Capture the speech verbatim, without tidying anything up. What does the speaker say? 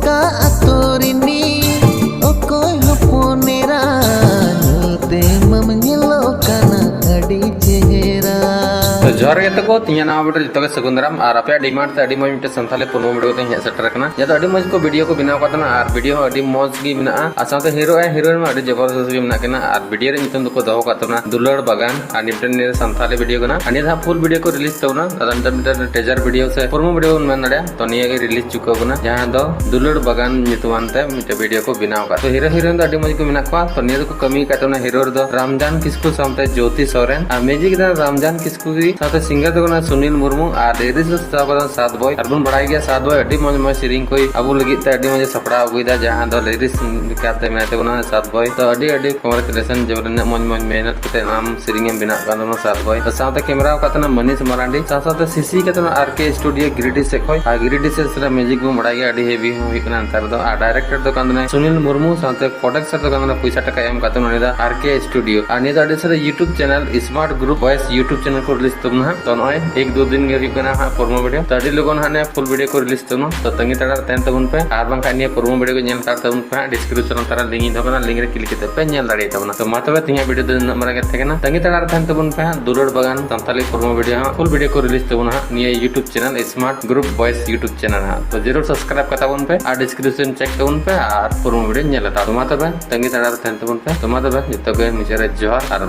ᱚᱠᱟ ᱟᱛᱳ ᱨᱤᱱᱤᱡ ᱚᱠᱚᱭ ᱦᱚᱯᱚᱱ ᱮᱨᱟ, ᱧᱮᱞᱛᱮ ᱢᱟᱢ ᱧᱮᱞᱚᱜ ᱠᱟᱱᱟ ᱟᱹᱰᱤ ᱪᱮᱦᱨᱟ᱾ ᱛᱚ ᱡᱚᱦᱟᱨ ᱜᱮ ᱛᱟᱠᱚ, ᱛᱤᱧᱟᱹ ᱱᱟᱣᱟ video ᱨᱮ ᱡᱚᱛᱚ ᱜᱮ ᱥᱟᱹᱜᱩᱱ ᱫᱟᱨᱟᱢ᱾ ᱟᱨ ᱟᱯᱮᱭᱟᱜ demand ᱛᱮ ᱟᱹᱰᱤ ᱢᱚᱡᱽ ᱢᱤᱫᱴᱮᱱ ᱥᱟᱱᱛᱟᱲᱤ ᱯᱩᱨᱵᱚ video ᱛᱮᱧ ᱦᱮᱡ ᱥᱮᱴᱮᱨ ᱟᱠᱟᱱᱟ᱾ ᱡᱟᱦᱟᱸ ᱫᱚ ᱟᱹᱰᱤ ᱢᱚᱡᱽ ᱠᱚ video ᱠᱚ ᱵᱮᱱᱟᱣ ᱟᱠᱟᱫ ᱛᱟᱦᱮᱱᱟ ᱟᱨ video ᱦᱚᱸ ᱟᱹᱰᱤ ᱢᱚᱡᱽ ᱜᱮ ᱢᱮᱱᱟᱜᱼᱟ᱾ ᱟᱨ ᱥᱟᱶᱛᱮ hero ᱟᱨ heroine ᱢᱟ ᱟᱹᱰᱤ ᱡᱚᱵᱚᱨᱫᱚᱥ ᱜᱮ ᱢᱮᱱᱟᱜ ᱠᱤᱱᱟ᱾ ᱟᱨ video ᱨᱮ ᱧᱩᱛᱩᱢ ᱫᱚᱠᱚ ᱫᱚᱦᱚ ᱟᱠᱟᱫ ᱛᱟᱵᱚᱱᱟ ᱫᱩᱞᱟᱹᱲ ᱵᱟᱜᱟᱱ᱾ ᱟᱨ ᱱᱤᱭᱟᱹ ᱢᱤᱫᱴᱮᱱ ᱱᱤᱭᱟᱹ ᱥᱟᱱᱛᱟᱲᱤ video ᱠᱟᱱᱟ᱾ ᱟᱨ ᱱᱤᱭᱟᱹ ᱫᱚ ᱦᱟᱸᱜ full video ᱠᱚ release ᱛᱟᱵᱚᱱᱟ᱾ ᱟᱫᱚ ᱱᱤᱛᱚᱜ ᱢᱤᱫᱴᱮᱱ teaser video ᱥᱮ promo video ᱵᱚᱱ ᱢᱮᱱ ᱫᱟᱲᱮᱭᱟᱜᱼᱟ᱾ ᱛᱚ ᱱᱤᱭᱟᱹ ᱜᱮ release ᱪᱩᱠᱟᱹᱣ ᱠᱟᱱᱟ, ᱡᱟᱦᱟᱸ ᱫᱚ ᱫᱩᱞᱟᱹᱲ ᱵᱟᱜᱟᱱ ᱧᱩᱛᱩᱢᱟᱱ ᱛᱮ ᱢᱤᱫᱴᱮᱱ video ᱠᱚ ᱵᱮᱱᱟᱣ ᱟᱠᱟᱫ᱾ ᱛᱚ hero heroine ᱫᱚ ᱟᱹᱰᱤ ᱢᱚᱡᱽ ᱠᱚ ᱢᱮᱱᱟᱜ ᱠᱚᱣᱟ᱾ ᱛᱚ ᱱᱤᱭᱟᱹ ᱫᱚᱠᱚ ᱠᱟᱹᱢᱤ ᱟᱠᱟᱫ ᱛᱟᱵᱚᱱᱟ, hero ᱨᱮᱫᱚ ᱨᱟᱢᱡᱟᱱ ᱠᱤᱥᱠᱩ ᱥᱟᱶᱛᱮ ᱡᱳᱛᱤ ᱥᱚᱨᱮᱱ, ᱟᱨ music ᱫᱚ ᱨᱟᱢᱡᱟᱱ ᱠᱤᱥᱠᱩ ᱜᱮ, ᱥᱟᱶᱛᱮ singer ᱫᱚ ᱠᱟᱱᱟ ᱥᱩᱱᱤᱞ ᱢᱩᱨᱢᱩ, ᱟᱨ lyrics ᱫᱚ ᱥᱟᱯᱲᱟᱣ ᱠᱟᱫᱟ ᱥᱟᱛ ᱵᱚᱭ᱾ ᱟᱨ ᱵᱚᱱ ᱵᱟᱲᱟᱭ ᱜᱮᱭᱟ ᱥᱟᱛ ᱵᱚᱭ ᱟᱹᱰᱤ ᱢᱚᱡᱽ ᱢᱚᱡᱽ ᱥᱮᱨᱮᱧ ᱠᱚ ᱟᱵᱚ ᱞᱟᱹᱜᱤᱫ ᱛᱮ ᱟᱹᱰᱤ ᱢᱚᱡᱽ ᱮ ᱥᱟᱯᱲᱟᱣ ᱟᱹᱜᱩᱭᱮᱫᱟ, ᱡᱟᱦᱟᱸ ᱫᱚ lyrics ᱞᱮᱠᱟᱛᱮ ᱢᱮᱱᱟᱭ ᱛᱟᱵᱚᱱᱟ ᱥᱟᱛ ᱵᱚᱭ᱾ ᱛᱚ ᱟᱹᱰᱤ ᱟᱹᱰᱤ congratulations, ᱡᱮ ᱵᱚᱞᱮ ᱱᱤᱱᱟᱹᱜ ᱢᱚᱡᱽ ᱢᱚᱡᱽ ᱢᱮᱦᱱᱚᱛ ᱠᱟᱛᱮ ᱟᱢ ᱥᱮᱨᱮᱧ ᱮᱢ ᱵᱮᱱᱟᱣ ᱠᱟᱱ ᱛᱟᱵᱚᱱᱟ ᱥᱟᱛ ᱵᱚᱭ᱾ ᱛᱚ ᱥᱟᱶᱛᱮ camera ᱟᱠᱟᱫ ᱛᱟᱦᱮᱱᱟ ᱢᱟᱹᱱᱤᱥ ᱢᱟᱨᱟᱱᱰᱤ, ᱥᱟᱶ ᱥᱟᱶᱛᱮ CC ᱟᱠᱟᱫ ᱛᱟᱦᱮᱱᱟ RK studio ᱜᱤᱨᱤᱰᱤ ᱥᱮᱫ ᱠᱷᱚᱡ᱾ ᱟᱨ ᱜᱤᱨᱤᱰᱤ ᱥᱮᱫ ᱨᱮᱱᱟᱜ music ᱵᱚᱱ ᱵᱟᱲᱟᱭ ᱜᱮᱭᱟ, ᱟᱹᱰᱤ heavy ᱦᱚᱸ ᱦᱩᱭᱩᱜ ᱠᱟᱱᱟ ᱱᱮᱛᱟᱨ ᱫᱚ᱾ ᱟᱨ director ᱫᱚ ᱠᱟᱱ ᱛᱟᱦᱮᱱᱟ ᱥᱩᱱᱤᱞ ᱢᱩᱨᱢᱩ, ᱥᱟᱶᱛᱮ producer ᱫᱚ ᱠᱟᱱ ᱛᱟᱦᱮᱱᱟ, ᱯᱚᱭᱥᱟ ᱴᱟᱠᱟ ᱮᱢ ᱠᱟᱛᱮ ᱩᱱᱤ ᱫᱚ RK studio᱾ ᱟᱨ ᱱᱤᱭᱟᱹ ᱫᱚ ᱟᱹᱰᱤ ᱥᱟᱨᱟ YouTube channel Smart Group Boys YouTube channel ᱠᱚ release ᱛᱟᱵᱚᱱᱟ ᱦᱟᱸᱜ᱾ ᱛᱚ ᱱᱚᱜᱼᱚᱭ ᱮᱠ ᱫᱩ ᱫᱤᱱ ᱜᱮ ᱦᱩᱭᱩᱜ ᱠᱟᱱᱟ ᱦᱟᱸᱜ promo video᱾ ᱛᱚ ᱟᱹᱰᱤ ᱞᱚᱜᱚᱱ ᱦᱟᱸᱜ ᱱᱤᱭᱟᱹ full video ᱠᱚ release ᱛᱟᱵᱚᱱᱟ᱾ ᱛᱚ ᱛᱟᱺᱜᱤ ᱛᱟᱲᱟᱜ ᱨᱮ ᱛᱟᱦᱮᱱ ᱛᱟᱵᱚᱱ ᱯᱮ, ᱟᱨ ᱵᱟᱝᱠᱷᱟᱱ ᱱᱤᱭᱟᱹ promo video ᱠᱚ ᱧᱮᱞ ᱦᱟᱛᱟᱲ ᱛᱟᱵᱚᱱ ᱯᱮ ᱦᱟᱸᱜ, description ᱞᱟᱛᱟᱨ ᱨᱮ link ᱤᱧ ᱫᱚᱦᱚ ᱠᱟᱱᱟ, link ᱨᱮ click ᱠᱟᱛᱮ ᱯᱮ ᱧᱮᱞ ᱫᱟᱲᱮᱭᱟᱜ ᱛᱟᱵᱚᱱᱟ᱾ ᱛᱚ ᱢᱟ ᱛᱚᱵᱮ ᱛᱮᱦᱮᱧᱟᱜ video ᱫᱚ ᱱᱤᱱᱟᱹᱜ ᱢᱟᱨᱟᱝ ᱜᱮ ᱛᱟᱦᱮᱸ ᱠᱟᱱᱟ᱾ ᱛᱟᱺᱜᱤ ᱛᱟᱲᱟᱜ ᱨᱮ ᱛᱟᱦᱮᱱ ᱛᱟᱵᱚᱱ ᱯᱮ ᱦᱟᱸᱜ, ᱫᱩᱞᱟᱹᱲ ᱵᱟᱜᱟᱱ ᱥᱟᱱᱛᱟᱲᱤ promo video ᱦᱟᱸᱜ full video ᱠᱚ release ᱛᱟᱵᱚᱱᱟ ᱦᱟᱸᱜ ᱱᱤᱭᱟᱹ YouTube channel Smart Group Boys YouTube channel ᱦᱟᱸᱜ᱾ ᱛᱚ ᱡᱟᱹᱨᱩᱲ subscribe ᱠᱟᱛᱟ ᱵᱚᱱ ᱯᱮ ᱟᱨ description check ᱛᱟᱵᱚᱱ ᱯᱮ ᱟᱨ promo video ᱧᱮᱞ ᱦᱟᱛᱟᱲ᱾ ᱛᱚ ᱢᱟ ᱛᱚᱵᱮ ᱛᱟᱺᱜᱤ ᱛᱟᱲᱟᱜ ᱨᱮ ᱛᱟᱦᱮᱱ ᱛᱟᱵᱚᱱ ᱯᱮ᱾ ᱛᱚ ᱢᱟ ᱛᱚᱵᱮ ᱡᱚᱛᱚ ᱜᱮ ᱢᱩᱪᱟᱹᱫ ᱨᱮ ᱡᱚᱦᱟᱨ ᱟᱨ